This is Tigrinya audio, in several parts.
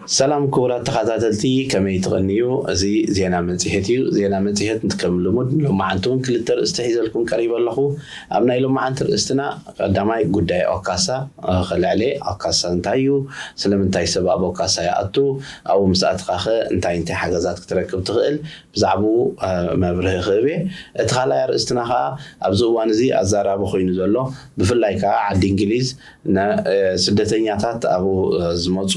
ሰላም ክቡራት ተኸታተልቲ፣ ከመይ ትቕንዩ? እዚ ዜና መጽሔት እዩ። ዜና መጽሔት ከም ልሙድ ሎማዓንቲ እውን ክልተ ርእስቲ ሒዘልኩም ቀሪበ ኣለኹ። ኣብ ናይ ሎማዓንቲ ርእስትና ቀዳማይ ጉዳይ ኦካሳ፣ እ፣ ክልዕሌ ኦካሳ እንታይ እዩ? ስለምንታይ ሰብ ኣብ ኦካሳ ይኣቱ? ኣብኡ ምስ ኣትኻኸ እንታይ እንታይ ሓገዛት ክትረክብ ትኽእል? ብዛዕባኡ፣ እ፣ መብርሂ ክህብ እየ። እቲ ካልኣይ ኣርእስትና ኸኣ ኣብዚ እዋን እዚ ኣዛራቢ ኮይኑ ዘሎ፣ ብፍላይ ከኣ ዓዲ እንግሊዝ ነ-፣ እ፣ ስደተኛታት ኣብኡ፣ እ፣ ዝመጹ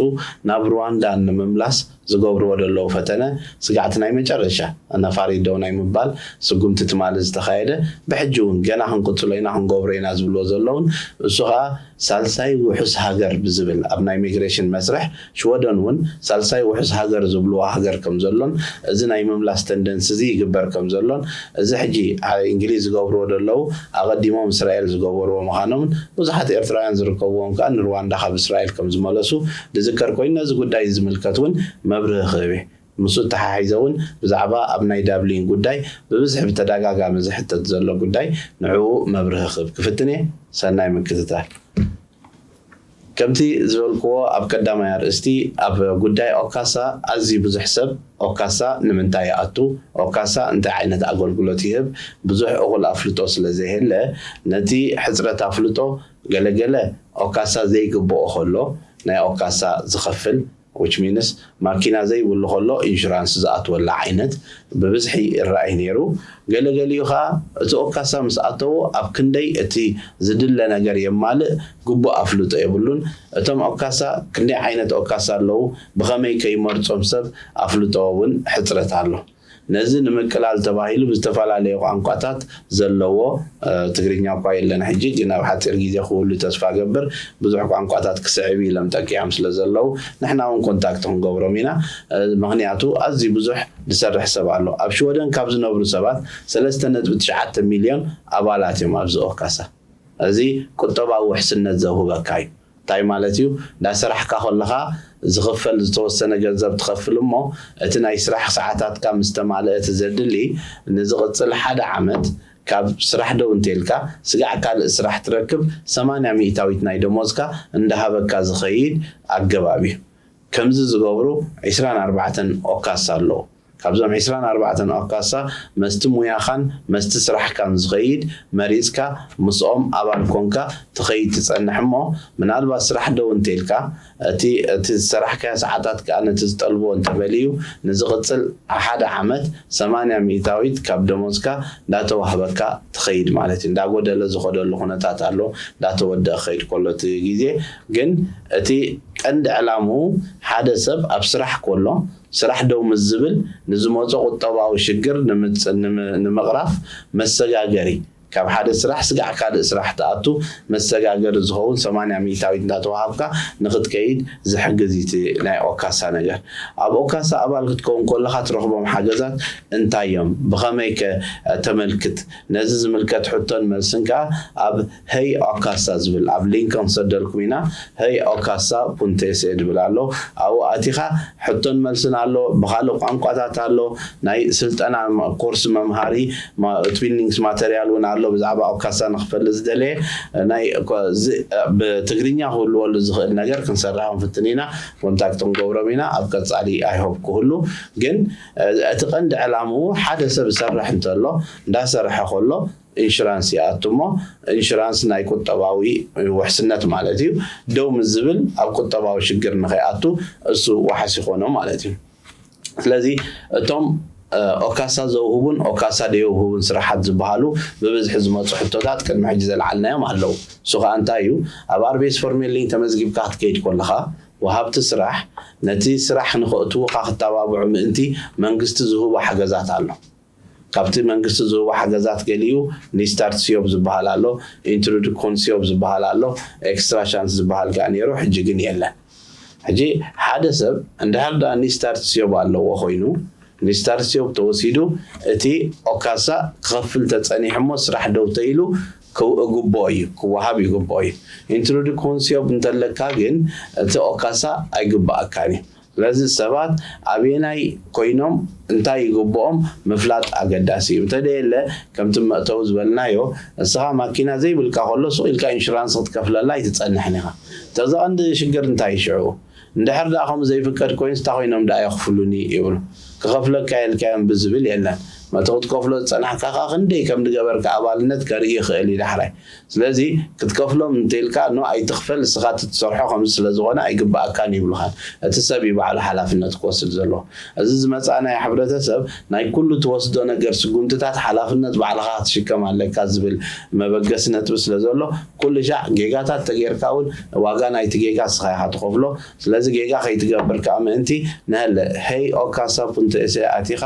ናብ ሩዋንዳ ንምምላስ ዝገብርዎ ዘለዉ ፈተነ ስጋዕቲ ናይ መጨረሻ ነፋሪት ደው ናይ ምባል ስጉምቲ ትማሊ ዝተኻየደ፣ ብሕጂ እውን ገና ክንቅጽሎ ኢና፣ ክንገብሮ ኢና ዝብልዎ ዘለውን፣ እሱ ኸኣ ሳልሳይ ውሑስ ሃገር ብዝብል ኣብ ናይ ሚግሬሽን መስርሕ ሽወደን እውን ሳልሳይ ውሑስ ሃገር ዝብልዎ ሃገር ከም ዘሎን እዚ ናይ ምምላስ ተንደንሲ እዚ ይግበር ከም ዘሎን እዚ ሕጂ ዓ-፣ እንግሊዝ ዝገብርዎ ዘለዉ ኣቐዲሞም እስራኤል ዝገበርዎ ምዃኖምን ብዙሓት ኤርትራውያን ዝርከብዎም ከኣ ንሩዋንዳ ካብ እስራኤል ከም ዝመለሱ ዝዝከር ኮይኑ ነዚ ጉዳይ ዝምልከት እውን መብርሂ ክህብ እየ። ምስኡ ተሓሒዘ እውን ብዛዕባ ኣብ ናይ ዳብሊን ጉዳይ ብብዝሒ ብተደጋጋሚ ዝሕተት ዘሎ ጉዳይ ንዕኡ መብርሂ ክህብ ክፍትን እየ። ሰናይ ምክትታል። ከምቲ ዝበልክዎ ኣብ ቀዳማይ ኣርእስቲ ኣብ ጉዳይ ኦካሳ ኣዝዩ ብዙሕ ሰብ ኦካሳ ንምንታይ ይኣቱ? ኦካሳ እንታይ ዓይነት ኣገልግሎት ይህብ? ብዙሕ እኹል ኣፍልጦ ስለ ዘየለ ነቲ ሕጽረት ኣፍልጦ ገለገለ ኦካሳ ዘይግብኦ ከሎ ናይ ኦካሳ ዝኸፍል which means ማኪና ዘይብሉ ከሎ ኢንሹራንስ ዝኣትወላ ዓይነት ብብዝሒ ይረኣይ ነይሩ። ገለገሊኡ ኸኣ እቲ ኦካሳ ምስ ኣተዎ ኣብ ክንደይ እቲ ዝድለ ነገር የማልእ ግቡእ ኣፍልጦ የብሉን። እቶም ኦካሳ ክንደይ ዓይነት ኦካሳ ኣለዉ፣ ብኸመይ ከይመርጾም ሰብ ኣፍልጦ እውን ሕጽረት ኣሎ። ነዚ ንምቅላል ተባሂሉ ብዝተፈላለየ ቋንቋታት ዘለዎ፣ እ፣ ትግርኛ እኳ የለን ሕጂ፣ ግን ኣብ ሓጺር ግዜ ክህሉ ተስፋ ገብር። ብዙሕ ቋንቋታት ክስዕብ ኢሎም ጠቂዖም ስለ ዘለዉ ንሕና እውን ኮንታክት ክንገብሮም ኢና። እ፣ ምኽንያቱ ኣዝዩ ብዙሕ ዝሰርሕ ሰብ ኣሎ። ኣብ ሽወደን ካብ ዝነብሩ ሰባት ሰለስተ ነጥቢ ትሽዓተ ሚልዮን ኣባላት እዮም ኣብዚ ኦካሳ። እዚ ቁጠባዊ ውሕስነት ዘውህበካ እዩ። እንታይ ማለት እዩ? እንዳሰራሕካ ከለኻ ዝኽፈል ዝተወሰነ ገንዘብ ትኸፍል እሞ እቲ ናይ ስራሕ ሰዓታትካ ምስ ተማልአ እቲ ዘድሊ ንዝቕጽል ሓደ ዓመት ካብ ስራሕ ደው እንተልካ ስጋዕ ካልእ ስራሕ ትረክብ ሰማንያ ሚእታዊት ናይ ደሞዝካ እንዳሃበካ ዝኸይድ ኣገባብ እዩ። ከምዚ ዝገብሩ ዕስራን ኣርባዕተን ኦካሳ ኣለዉ። ካብዞም ዕስራን ኣርባዕተን ኦካሳ መስቲ ሙያኻን መስቲ ስራሕካን ዝኸይድ መሪጽካ ምስኦም ኣባል ኮንካ ትኸይድ ትጸንሕ እሞ ምናልባት ስራሕ ደው እንተልካ እቲ፣ እቲ ዝሰራሕካዮ ሰዓታት ከኣ ነቲ ዝጠልብዎ እንተበልዩ ንዝቕጽል ሓደ ዓመት ሰማንያ ሚእታዊት ካብ ደሞዝካ እንዳተዋህበካ ትኸይድ ማለት እዩ። እንዳጎደለ ዝኸደሉ ኩነታት ኣሎ፣ እንዳተወደአ ክኸይድ ከሎ እቲ ግዜ። ግን እቲ ቀንዲ ዕላምኡ ሓደ ሰብ ኣብ ስራሕ ከሎ ስራሕ ደው ምስ ዝብል ንዝመጾ ቁጠባዊ ሽግር ንምጽ-፣ ንም-፣ ንምቕራፍ መሰጋገሪ፣ ካብ ሓደ ስራሕ ስጋዕ ካልእ ስራሕ ትኣቱ መሰጋገሪ ዝኸውን ሰማንያ ሚእታዊት እንዳተዋሃብካ ንኽትከይድ ዝሕግዝ እዩ እቲ ናይ ኦካሳ ነገር። ኣብ ኦካሳ ኣባል ክትከውን ከለኻ ትረኽቦም ሓገዛት እንታይ እዮም? ብኸመይ ከ ተመልክት? ነዚ ዝምልከት ሕቶን መልስን ከኣ ኣብ ሄይ ኦካሳ ዝብል ኣብ ሊንክ ክንሰደልኩም ኢና። ሄይ ኦካሳ ፑንቴሴ ዝብል ኣሎ። ኣብኡ ኣቲኻ ሕቶን መልስን ኣሎ፣ ብኻልእ ቋንቋታት ኣሎ፣ ናይ ስልጠና ም-፣ ኮርስ መምሃሪ ማ-፣ ትዊኒንግስ ማተርያል እውን ኣሎ። ብዛዕባ ኦካሳ ንኽፈልጥ ዝደለየ ናይ ኮ-፣ ዝ-፣ ብትግርኛ ክህልወሉ ዝኽእል ነገር ክንሰርሕ ክንፍትን ኢና። ኮንታክት ክንገብሮም ኢና። ኣብ ቀጻሊ ኣይሆፕ ክህሉ። ግን፣ እ፣ እቲ ቀንዲ ዕላምኡ ሓደ ሰብ ዝሰርሕ እንተሎ፣ እንዳሰርሐ ከሎ ኢንሹራንስ ይኣቱ እሞ፣ ኢንሹራንስ ናይ ቁጠባዊ ውሕስነት ማለት እዩ። ደው ምስ ዝብል ኣብ ቁጠባዊ ሽግር ንኸይኣቱ እሱ ዋሕስ ይኾኖ ማለት እዩ። ስለዚ እቶም፣ እ፣ ኦካሳ ዘውህቡን ኦካሳ ደየውህቡን ስራሓት ዝበሃሉ ብብዝሒ ዝመጹ ሕቶታት ቅድሚ ሕጂ ዘልዓልናዮም ኣለዉ። እሱ ኸኣ እንታይ እዩ? ኣብ ኣርቤስ ፎርሜሊንግ ተመዝጊብካ ክትከይድ ከለኻ፣ ወሃብቲ ስራሕ ነቲ ስራሕ ንኸእትዉኻ ክተባብዑ ምእንቲ መንግስቲ ዝህቦ ሓገዛት ኣሎ። ካብቲ መንግስቲ ዝህቦ ሓገዛት ገሊኡ ኒስታርት ሲዮብ ዝበሃል ኣሎ፣ ኢንትሮዱኮን ሲዮብ ዝበሃል ኣሎ፣ ኤክስትራ ሻንስ ዝበሃል ከኣ ነይሩ፣ ሕጂ ግን የለን። ሕጂ ሓደ ሰብ እንድሕር ደኣ ኒስታርት ሲዮብ ኣለዎ ኮይኑ፣ ኒስታርት ሲዮብ ተወሲዱ፣ እቲ ኦካሳ ክኸፍል ተጸኒሑ እሞ ስራሕ ደው ተኢሉ ክው-፣ ይግብኦ እዩ፣ ክወሃብ ይግብኦ እዩ። ኢንትሮዱኮን ሲዮብ እንተለካ ግን እቲ ኦካሳ ኣይግብኣካን እዩ። ስለዚ ሰባት ኣበየናይ ኮይኖም እንታይ ይግብኦም ምፍላጥ ኣገዳሲ እዩ። እንተደየለ ከምቲ መእተዊ ዝበልናዮ፣ ንስኻ ማኪና ዘይብልካ ከሎ ሱቕ ኢልካ ኢንሹራንስ ክትከፍለላ ኣይትጸንሕን ኢኻ። እተዚ ቀንዲ ሽግር እንታይ እዩ ሽዑ? እንድሕር ደኣ ከምኡ ዘይፍቀድ ኮይኑስ እንታይ ኮይኖም ደኣ የኽፍሉኒ ይብሉ። ክኸፍለካ የልካዮም ብዝብል የለን። መእቲ ክትከፍሎ ዝጸናሕካ ከኣ ክንደይ ከም ዝገበርካ ኣባልነት ከርኢ ይኽእል እዩ ዳሕራይ። ስለዚ ክትከፍሎም እንተኢልካ ኖ ኣይትኽፈል፣ ንስኻ እቲ ትሰርሖ ከምዚ ስለ ዝኾነ ኣይግብኣካን ይብሉኻን። እቲ ሰብ እዩ ባዕሉ ሓላፍነት ክወስድ ዘለዎ። እዚ ዝመጻእናዮ ሕብረተሰብ ናይ ኩሉ ትወስዶ ነገር ስጉምትታት ሓላፍነት ባዕልኻ ክትሽከም ኣለካ ዝብል መበገሲ ነጥቢ ስለ ዘሎ ኩሉ ሻዕ ጌጋታት ተጌርካ እውን ዋጋ ናይቲ ጌጋ ንስኻ ኢኻ ትኸፍሎ። ስለዚ ጌጋ ከይትገብር ከዓ ምእንቲ ንሀለ ሄይ ኦካሳ ፑንተ ኤስኤ ኣቲኻ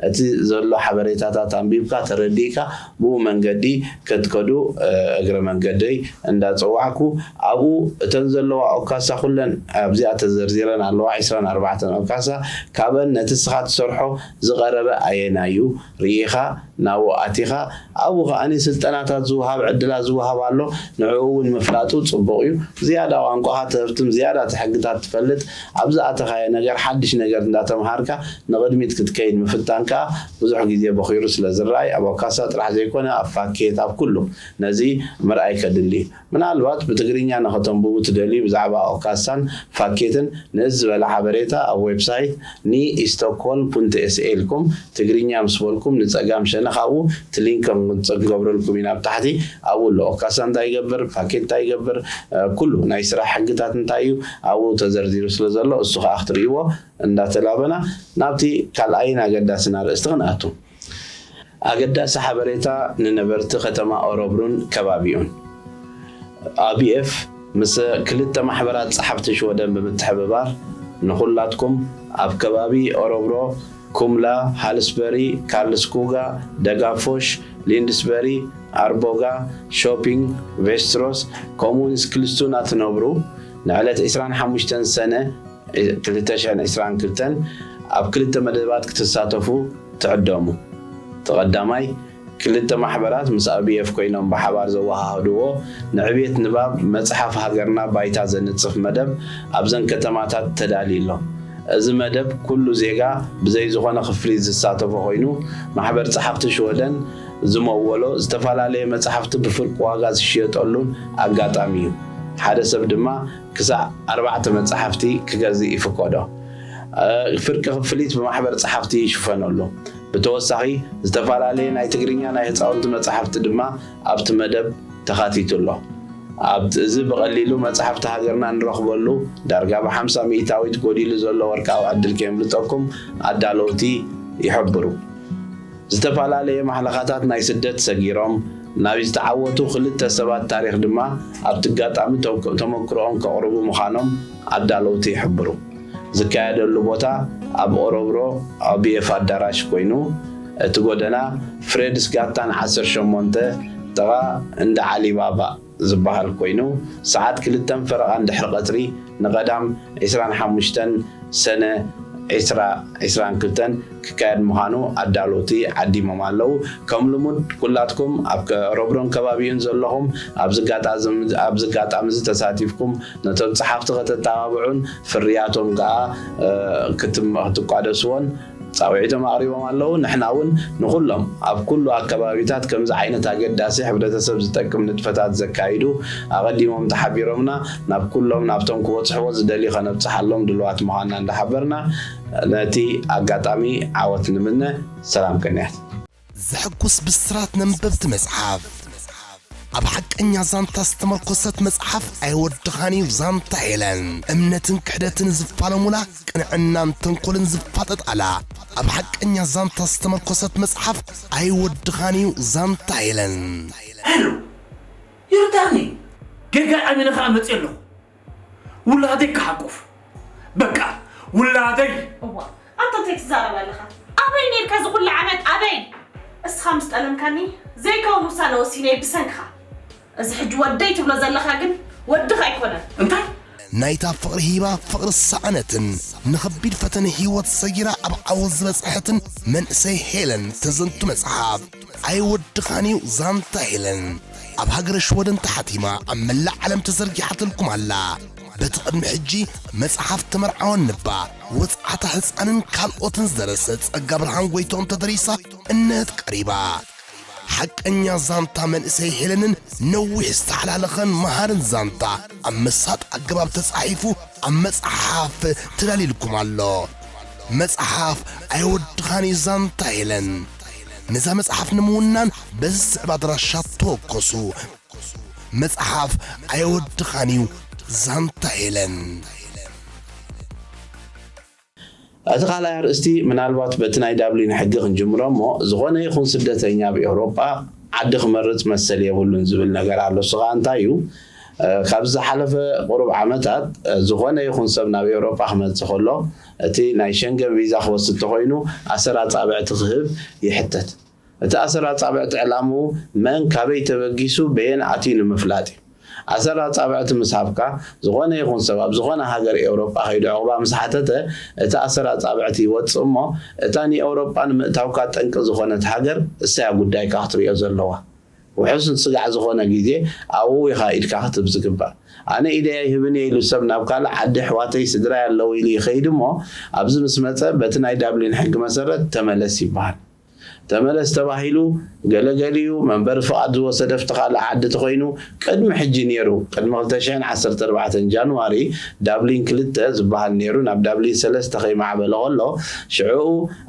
እቲ ዘሎ ሓበሬታታት ኣንቢብካ ተረዲእካ ብኡ መንገዲ ከትከዱ እግረ መንገደይ እንዳፀዋዕኩ ኣብኡ እተን ዘለዋ ኦካሳ ኩለን ኣብዚኣ ተዘርዚረን ኣለዋ ዕስራን ኣርባዕተን ኦካሳ ካብአን ነቲ ስኻ ትሰርሖ ዝቐረበ ኣየናዩ ርኢኻ ናብኡ ኣቲኻ ኣብኡ ከዓኒ ስልጠናታት ዝወሃብ ዕድላት ዝወሃብ ኣሎ ንዕኡ እውን ምፍላጡ ፅቡቕ እዩ ዝያዳ ቋንቋኻ ትህፍትም ዝያዳ ትሕግታት ትፈልጥ ኣብዚ ኣተኻዮ ነገር ሓድሽ ነገር እንዳተምሃርካ ንቕድሚት ክትከይድ ምፍታን ከዓ ብዙሕ ግዜ በኺሩ ስለ ዝረኣይ ኣብ ኣካሳ ጥራሕ ዘይኮነ ኣብ ፋኬት ኣብ ኩሉ ነዚ ምርኣይ ከድሊ እዩ ምናልባት ብትግርኛ ንኸተንብቡ ትደልዩ ብዛዕባ ኦካሳን ፋኬትን ንእስ ዝበለ ሓበሬታ ኣብ ዌብሳይት ኒ ኢስቶኮልም ፑንት ኤስኤ ኢልኩም ትግርኛ ምስ በልኩም ንፀጋም ሸነኽ ኣብኡ እቲ ሊንክ ክንገብረልኩም ኢና ኣብ ታሕቲ ኣብኡ ኣሎ ኦካሳ እንታይ ይገብር ፋኬት እንታይ ይገብር ኩሉ ናይ ስራሕ ሕግታት እንታይ እዩ ኣብኡ ተዘርዚሩ ስለ ዘሎ እሱ ከዓ ክትርእይዎ እንዳተላበና ናብቲ ካልኣይን ኣገዳስን ኣርእስቲ ክንኣቱ ኣገዳሲ ሓበሬታ ንነበርቲ ከተማ ኦረብሩን ከባቢኡን። ኣቢኤፍ ምስ ክልተ ማሕበራት ጸሓፍቲ ሽወደን ብምትሕብባር ንኹላትኩም ኣብ ከባቢ ኦረብሮ፣ ኩምላ፣ ሃልስበሪ፣ ካርልስኩጋ፣ ደጋፎሽ፣ ሊንድስበሪ፣ ኣርቦጋ፣ ሾፒንግ፣ ቬስትሮስ፣ ኮሙንስ ክልስቱና ትነብሩ ንዕለት ዕስራን ሓሙሽተን ሰነ ክልተ ሽሕን ዕስራን ክልተን ኣብ ክልተ መደባት ክትሳተፉ ትዕደሙ። እቲ ቀዳማይ፣ ክልተ ማሕበራት ምስ ኣቢኤፍ ኮይኖም ብሓባር ዘወሃህድዎ ንዕቤት ንባብ መጽሓፍ ሃገርና ባይታ ዘንጽፍ መደብ ኣብዘን ከተማታት ተዳልዩ ኣሎ። እዚ መደብ ኩሉ ዜጋ ብዘይ ዝኾነ ክፍሊት ዝሳተፎ ኮይኑ፣ ማሕበር ጸሓፍቲ ሽወደን ዝመወሎ ዝተፈላለየ መጽሓፍቲ ብፍርቂ ዋጋ ዝሽየጠሉን ኣጋጣሚ እዩ። ሓደ ሰብ ድማ ክሳዕ ኣርባዕተ መጻሕፍቲ ክገዝእ ይፍቀዶ። ፍርቂ ክፍሊት ብማሕበር ጸሓፍቲ ይሽፈነሉ። ብተወሳኺ፣ ዝተፈላለየ ናይ ትግርኛ ናይ ህጻውንቲ መጻሕፍቲ ድማ ኣብቲ መደብ ተኻቲቱ ኣሎ። ኣብቲ እዚ ብቐሊሉ መጻሕፍቲ ሃገርና እንረኽበሉ ዳርጋ ብሓምሳ ሚእታዊት ጎዲሉ ዘሎ ወርቃዊ ዕድል ከየምልጠኩም ኣዳለውቲ ይሕብሩ። ዝተፈላለየ ማሕለኻታት ናይ ስደት ሰጊሮም ናይ ዝተዓወቱ ክልተ ሰባት ታሪኽ ድማ ኣብቲ ኣጋጣሚ ተመክሮኦም ከቕርቡ ምዃኖም ኣዳለውቲ ይሕብሩ። ዝካየደሉ ቦታ ኣብ ኦሮብሮ ኦቢኤፍ ኣዳራሽ ኮይኑ እቲ ጎደና ፍሬድስ ጋታን ዓሰርተ ሸሞንተ ጥቓ እንዳ ዓሊባባ ዝበሃል ኮይኑ ሰዓት ክልተን ፈረቓን ድሕሪ ቀትሪ ንቐዳም ዕስራን ሓሙሽተን ሰነ ዕስራ ዕስራን ክልተን ክካየድ ምዃኑ ኣዳለውቲ ዓዲሞም ኣለዉ። ከም ልሙድ ኩላትኩም ኣብ ሮብሮን ከባቢኡን ዘለኹም ኣብዚ ኣጋጣሚ እዚ ተሳቲፍኩም ነቶም ጸሓፍቲ ከተተባብዑን ፍርያቶም ከኣ ክትቋደስዎን ጻውዒቶም ኣቕሪቦም ኣለዉ። ንሕና እውን ንኹሎም ኣብ ኩሉ ኣከባቢታት ከምዚ ዓይነት ኣገዳሲ ሕብረተሰብ ዝጠቅም ንጥፈታት ዘካይዱ ኣቐዲሞም ተሓቢሮምና ናብ ኩሎም ናብቶም ክበጽሕዎ ዝደልዩ ከነብጽሓሎም ድልዋት ምዃንና እንዳሓበርና ነቲ ኣጋጣሚ ዓወት ንምነ። ሰላም ቅንያት። ዘሐጉስ ብስራት ነንበብቲ መጽሓፍ ኣብ ሓቀኛ ዛንታ ዝተመርኮሰት መጽሓፍ ኣይወድኻን እዩ ዛንታ ሄለን እምነትን ክሕደትን ዝፋለሙላ ቅንዕናን ተንኮልን ዝፋጠጣላ ኣብ ሓቀኛ ዛንታ ዝተመርኮሰት መጽሓፍ ኣይወድኻን እዩ ዛንታ ሄለን ሄሎ ዮርዳኒ ጌጋ ኣሚነ ከኣ መጽእ ኣለኹ ውላደይ ክሓቁፍ በቃ ውላደይ እዋ ኣንታ እንታይ ትዛረብ ኣለኻ ኣበይ ነርካ እዚ ኩሉ ዓመት ኣበይ እስኻ ምስ ጠለምካኒ ዘይከውን ውሳነ ወሲነ ብሰንክኻ እዚ ሕጂ ወደይ ትብሎ ዘለኻ ግን ወድኻ ኣይኮነን እንታይ ናይታ ፍቕሪ ሂባ ፍቕሪ ሰኣነትን ንኸቢድ ፈተነ ህይወት ሰጊራ ኣብ ዓወት ዝበጽሐትን መንእሰይ ሄለን ተዘንቱ መጽሓፍ ኣይወድኻን እዩ ዛንታ ሄለን ኣብ ሃገረ ሽወደን ተሓቲማ ኣብ መላእ ዓለም ተዘርጊሓትልኩም ኣላ። በቲ ቅድሚ ሕጂ መጽሓፍ ተመርዓወን ንባ ወጽዓታ ህጻንን ካልኦትን ዝደረሰ ጸጋ ብርሃን ጎይትኦም ተደሪሳ እነህት ቀሪባ። ሓቀኛ ዛንታ መንእሰይ ሄለንን ነዊሕ ዝተሓላለኸን መሃርን ዛንታ ኣብ መሳጥ ኣገባብ ተጻሒፉ ኣብ መጽሓፍ ተዳልዩልኩም ኣሎ። መጽሓፍ ኣየወድኻን እዩ ዛንታ ሄለን። ነዛ መጽሓፍ ንምውናን በዚ ዝስዕብ ኣድራሻ ተወከሱ። መጽሓፍ ኣየወድኻን እዩ ዛንታ ሄለን። እቲ ካልኣይ ኣርእስቲ ምናልባት በቲ ናይ ዳብሊን ሕጊ ክንጅምሮ እሞ፣ ዝኾነ ይኹን ስደተኛ ኣብ ኤውሮጳ ዓዲ ክመርጽ መሰል የብሉን ዝብል ነገር ኣሎ። እሱ ኸኣ እንታይ እዩ? እ፣ ካብ ዝሓለፈ ቁሩብ ዓመታት፣ እ፣ ዝኾነ ይኹን ሰብ ናብ ኤውሮጳ ክመጽእ ከሎ፣ እቲ ናይ ሸንገን ቪዛ ክወስድ ተኾይኑ ኣሰር ኣጻብዕቲ ክህብ ይሕተት። እቲ ኣሰር ኣጻብዕቲ ዕላምኡ መን ካበይ ተበጊሱ በየን ኣትዩ ንምፍላጥ እዩ። ኣሰር ኣጻብዕቲ ምስ ሃብካ፣ ዝኾነ ይኹን ሰብ ኣብ ዝኾነ ሃገር ኤውሮጳ ከይዱ ዕቑባ ምስ ሓተተ፣ እቲ ኣሰር ኣጻብዕቲ ይወጽእ እሞ፣ እታ ንኤውሮጳ ንምእታውካ ጠንቂ ዝኾነት ሃገር እሳያ ጉዳይካ ክትርእዮ ዘለዋ። ውሑስ ስጋዕ ዝኾነ ግዜ ኣብኡ ኢኻ ኢድካ ክትህብ ዝግባእ። ኣነ ኢደይ ኣይህብን እየ ኢሉ ሰብ ናብ ካልእ ዓዲ ኣሕዋተይ ስድራይ ኣለዉ ኢሉ ይኸይድ እሞ፣ ኣብዚ ምስ መጸ በቲ ናይ ዳብሊን ሕጊ መሰረት ተመለስ ይበሃል። ተመለስ ተባሂሉ ገለገሊኡ መንበሪ ፍቓድ ዝወሰደ ኣብቲ ካልእ ዓዲ ተኾይኑ ቅድሚ ሕጂ ነይሩ፣ ቅድሚ ክልተ ሽሕን ዓሰርተ ኣርባዕተን ጃንዋሪ ዳብሊን ክልተ ዝበሃል ነይሩ፣ ናብ ዳብሊን ሰለስተ ከይማዕበለ ከሎ ሽዕኡ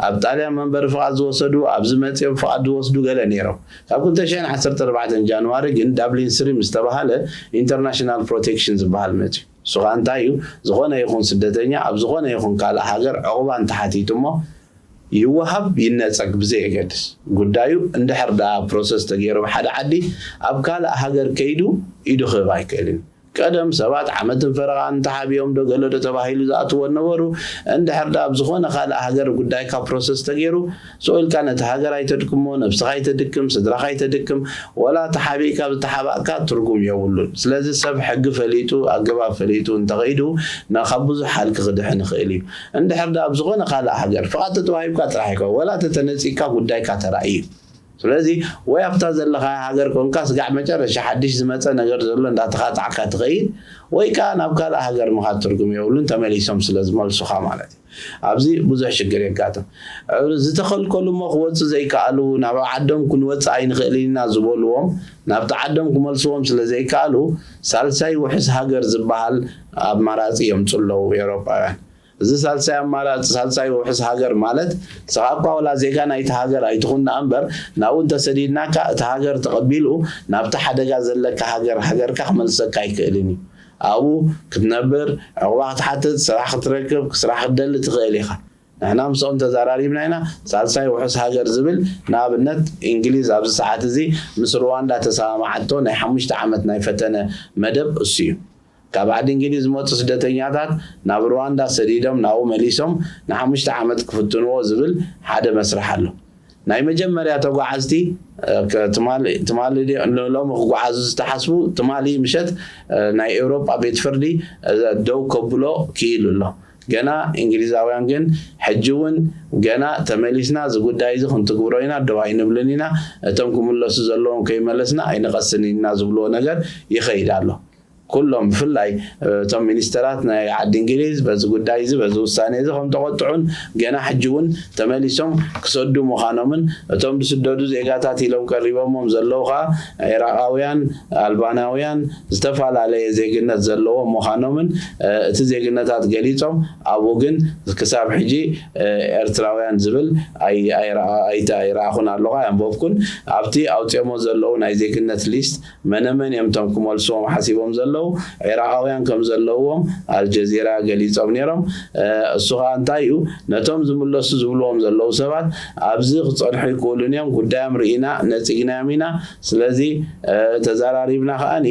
ኣብ ጣልያን መንበሪ ፍቓድ ዝወሰዱ ኣብዚ መጺኦም ፍቓድ ዝወስዱ ገለ ነይሮም። ካብ ክልተ ሽሕን ዓሰርተ ኣርባዕተን ጃንዋሪ ግን ዳብሊን ስሪ ምስ ተባሃለ ኢንተርናሽናል ፕሮቴክሽን ዝበሃል መጺኡ። እሱ ኸኣ እንታይ እዩ? ዝኾነ ይኹን ስደተኛ ኣብ ዝኾነ ይኹን ካልእ ሃገር ዕቑባ እንተሓቲቱ እሞ ይወሃብ ይነጸግ ብዘየገድስ ጉዳዩ እንድሕር ደኣ ፕሮሰስ ተገይሩ ብሓደ ዓዲ ኣብ ካልእ ሃገር ከይዱ ኢዱ ክህብ ኣይክእልን። ቀደም ሰባት ዓመትን ፈረቓን እንተሓቢኦም ዶ ገለ ዶ ተባሂሉ ዝኣትዎ ነበሩ። እንድሕር ደኣ ኣብ ዝኾነ ካልእ ሃገር ጉዳይካ ፕሮሰስ ተገይሩ ስቕ ኢልካ ነቲ ሃገር ኣይተድክሞ፣ ነብስኻ ኣይተድክም፣ ስድራኻ ኣይተድክም፣ ወላ ተሓቢእካ ዝተሓባእካ ትርጉም የብሉን። ስለዚ ሰብ ሕጊ ፈሊጡ ኣገባብ ፈሊጡ እንተኸይዱ ካብ ብዙሕ ሃልኪ ክድሕን ይኽእል እዩ። እንድሕር ደኣ ኣብ ዝኾነ ካልእ ሃገር ፍቓድ ተተዋሂብካ ጥራሕ ኣይኮን፣ ወላ ተተነጺካ ጉዳይካ ተራእዩ እዩ። ስለዚ ወይ ኣብታ ዘለኻያ ሃገር ኮንካ ስጋዕ መጨረሻ ሓድሽ ዝመጸ ነገር ዘሎ እንዳተኻጣዕካ ትኸይድ፣ ወይ ከኣ ናብ ካልእ ሃገር ምኻድ ትርጉም የብሉን፣ ተመሊሶም ስለ ዝመልሱኻ ማለት እዩ። ኣብዚ ብዙሕ ሽግር የጋጥም። ዝተኸልከሉ እሞ ክወጹ ዘይከኣሉ፣ ናብ ዓዶም ክንወጽእ ኣይንኽእልን ኢና ዝበልዎም ናብቲ ዓዶም ክመልስዎም ስለ ዘይከኣሉ፣ ሳልሳይ ውሑስ ሃገር ዝበሃል ኣማራጺ የምጹ ኣለዉ ኤውሮጳውያን። እዚ ሳልሳይ ኣማራጺ፣ ሳልሳይ ውሑስ ሃገር ማለት ንስኻ እኳ ወላ ዜጋ ናይቲ ሃገር ኣይትኹን ደኣ እምበር ናብኡ እንተሰዲድናካ እቲ ሃገር ተቐቢሉ ናብቲ ሓደጋ ዘለካ ሃገር ሃገርካ ክመልሰካ ኣይክእልን እዩ። ኣብኡ ክትነብር፣ ዕቑባ ክትሓትት፣ ስራሕ ክትረክብ፣ ስራሕ ክትደሊ ትኽእል ኢኻ። ንሕና ምስኦም ተዛራሪብና ኢና። ሳልሳይ ውሑስ ሃገር ዝብል ንኣብነት እንግሊዝ ኣብዚ ሰዓት እዚ ምስ ሩዋንዳ ተሰማማዓቶ ናይ ሓሙሽተ ዓመት ናይ ፈተነ መደብ እሱ እዩ። ካብ ዓዲ እንግሊዝ ዝመፁ ስደተኛታት ናብ ሩዋንዳ ሰዲዶም ናብኡ መሊሶም ንሓሙሽተ ዓመት ክፍትንዎ ዝብል ሓደ መስርሕ ኣሎ። ናይ መጀመርያ ተጓዓዝቲ ትማሊ ሎሚ ክጓዓዙ ዝተሓስቡ ትማሊ ምሸት ናይ ኤውሮጳ ቤት ፍርዲ ደው ከብሎ ክኢሉ ኣሎ። ገና እንግሊዛውያን ግን ሕጂ እውን ገና ተመሊስና እዚ ጉዳይ እዚ ክንትግብሮ ኢና ደው ኣይንብልን ኢና፣ እቶም ክምለሱ ዘለዎም ከይመለስና ኣይንቐስን ኢና ዝብልዎ ነገር ይኸይድ ኣሎ። ኩሎም ብፍላይ እቶም ሚኒስተራት ናይ ዓዲ እንግሊዝ በዚ ጉዳይ እዚ በዚ ውሳኔ እዚ ከም ተቆጥዑን ገና ሕጂ እውን ተመሊሶም ክሰዱ ምዃኖምን እቶም ዝስደዱ ዜጋታት ኢሎም ቀሪቦሞም ዘለዉ ከዓ ዒራቃውያን፣ ኣልባናውያን ዝተፈላለየ ዜግነት ዘለዎም ምዃኖምን እቲ ዜግነታት ገሊፆም ኣብኡ ግን ክሳብ ሕጂ ኤርትራውያን ዝብል ኣይረኣኹን ኣለኹ ኣየንበብኩን። ኣብቲ ኣውፅኦሞ ዘለዉ ናይ ዜግነት ሊስት መነመን እዮም እቶም ክመልስዎም ሓሲቦም ዘለዉ ዒራቃውያን ከም ዘለውዎም ኣልጀዚራ ገሊፆም ነይሮም። እሱ ከዓ እንታይ እዩ ነቶም ዝምለሱ ዝብልዎም ዘለዉ ሰባት ኣብዚ ክፀንሑ ይክእሉን እዮም ጉዳዮም ርኢና ነፂግናዮም ኢና። ስለዚ ተዘራሪብና ከዓኒ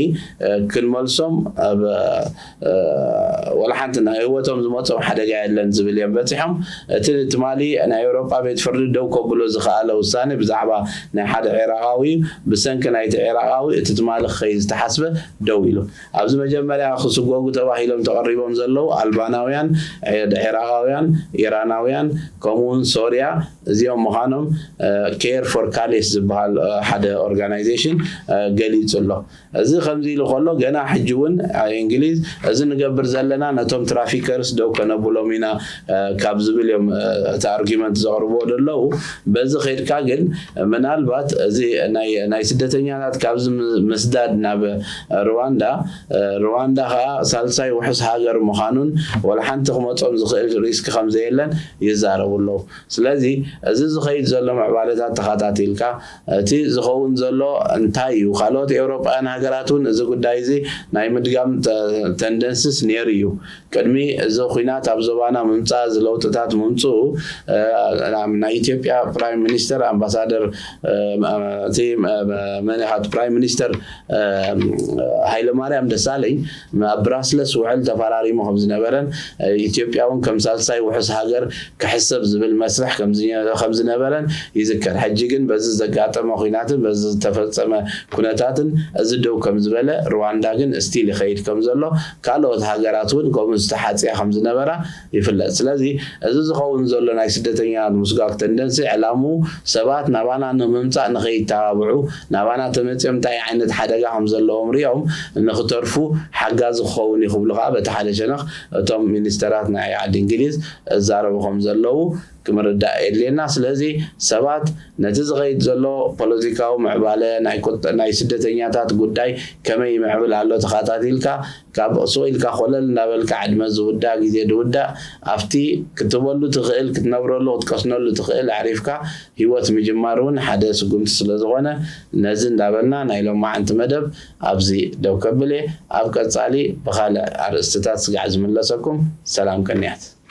ክንመልሶም ወላ ሓንቲ ናይ ህይወቶም ዝመፆም ሓደጋ የለን ዝብል እዮም በፂሖም። እቲ ትማሊ ናይ ኤውሮጳ ቤት ፍርዲ ደው ከብሎ ዝኸኣለ ውሳኔ ብዛዕባ ናይ ሓደ ዒራቃዊ እዩ። ብሰንኪ ናይቲ ዒራቃዊ እቲ ትማሊ ክኸይድ ዝተሓስበ ደው ኢሉ። ኣብዚ መጀመርያ ክስጎጉ ተባሂሎም ተቐሪቦም ዘለዉ ኣልባናውያን፣ ዒራቃውያን፣ ኢራናውያን ከምኡውን ሶርያ እዚኦም ምዃኖም ኬር ፎር ካሌስ ዝበሃል ሓደ ኦርጋናይዜሽን ገሊጹ ኣሎ። እዚ ከምዚ ኢሉ ከሎ ገና ሕጂ እውን እንግሊዝ እዚ ንገብር ዘለና ነቶ እቶም ትራፊከርስ ደው ከነብሎም ኢና ካብ ዝብል እዮም እቲ ኣርጊመንት ዘቕርብዎ ዘለዉ። በዚ ከይድካ ግን ምናልባት እዚ ናይ ስደተኛታት ካብዚ ምስዳድ ናብ ሩዋንዳ፣ ሩዋንዳ ከዓ ሳልሳይ ውሑስ ሃገር ምዃኑን ወላ ሓንቲ ክመፆም ዝኽእል ሪስክ ከምዘየለን ይዛረቡ ኣለዉ። ስለዚ እዚ ዝኸይድ ዘሎ ምዕባለታት ተኸታቲልካ እቲ ዝኸውን ዘሎ እንታይ እዩ? ካልኦት ኤውሮጳውያን ሃገራት እውን እዚ ጉዳይ እዚ ናይ ምድጋም ተንደንስስ ነይሩ እዩ። ቅድሚ እዚ ኲናት ኣብ ዞባና ምምፃእ እዚ ለውጥታት ምምፅኡ ናይ ኢትዮጵያ ፕራይም ሚኒስተር ኣምባሳደር እቲ መን ኢኻ ፕራይም ሚኒስተር ሃይለማርያም ደሳለኝ ኣብ ብራስለስ ውዕል ተፈራሪሙ ከም ዝነበረን ኢትዮጵያ እውን ከም ሳልሳይ ውሑስ ሃገር ክሕሰብ ዝብል መስርሕ ከም ዝነበረን ይዝከር። ሕጂ ግን በዚ ዘጋጠመ ኲናትን በዚ ዝተፈጸመ ኩነታትን እዚ ደው ከም ዝበለ፣ ሩዋንዳ ግን ስቲል ይኸይድ ከም ዘሎ፣ ካልኦት ሃገራት እውን ከምኡ ዝተሓጽያ ከም ዝነበራ ይፍለጥ። ስለዚ እዚ ዝኸውን ዘሎ ናይ ስደተኛታት ምስጓግ ተንደንሲ ዕላምኡ ሰባት ናባና ንምምጻእ ንኸይተባብዑ፣ ናባና ተመጺኦም እንታይ ዓይነት ሓደጋ ከም ዘለዎም ሪኦም ንኽተርፉ ሓጋዚ ክኸውን እዩ ክብሉ ከዓ በቲ ሓደ ሸነኽ እቶም ሚኒስተራት ናይ ዓዲ እንግሊዝ እዛረቡ ከም ዘለዉ ክምርዳእ የድልየና። ስለዚ ሰባት ነቲ ዝኸይድ ዘሎ ፖለቲካዊ ምዕባለ ናይ ስደተኛታት ጉዳይ ከመይ ይምዕብል ኣሎ ተኸታቲልካ ካብ ሱቕ ኢልካ ኮለል እንዳበልካ ዕድመ ዝውዳእ ግዜ ዝውዳእ ኣብቲ ክትበሉ ትኽእል ክትነብረሉ ክትቀስነሉ ትኽእል ኣዕሪፍካ ህይወት ምጅማር እውን ሓደ ስጉምቲ ስለዝኾነ ነዚ እንዳበልና ናይ ሎማዓንቲ መደብ ኣብዚ ደው ከብል እየ። ኣብ ቀጻሊ ብኻልእ ኣርእስትታት ስጋዕ ዝምለሰኩም። ሰላም ቅንያት።